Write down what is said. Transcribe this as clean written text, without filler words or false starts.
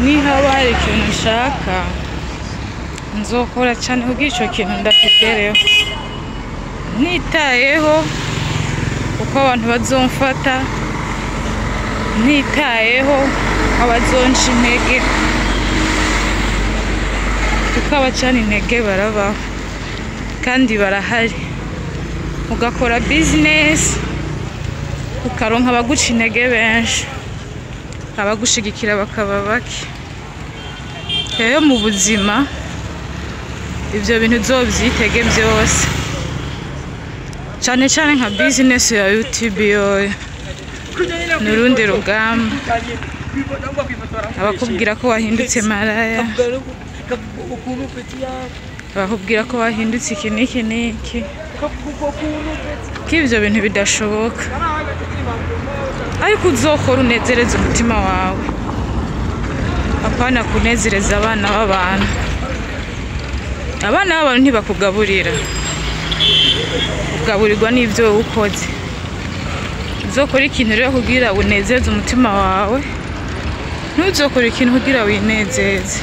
Nihaba hari ikintu nshaka, nzokora cyane kugira ico kintu ndakigereho, ntitayeho uko abantu bazomfata, ntitayeho abazonca intege, kuko abacana intege barabaho kandi barahari. Ugakora business, ukaronka abaguca intege benshi, abagushigikira bakaba bake. Rero mu buzima ivyo bintu uzovyitege vyose, cane cane nka business ya YouTube yoyo ni urundi rugamba. Abakubwira ko wahindutse maraya, abakubwira ko wahindutse iki n'iki n'iki, ko ivyo bintu bidashoboka, ariko uzokora unezereze umutima wawe, apana kunezereza abana b'abantu. Abana b'abantu ntibakugaburira, ugaburirwa n'ivyo wowe ukoze. Uzokora ikintu rero kugira unezeze umutima wawe, ntuzokora ikintu kugira winezeze.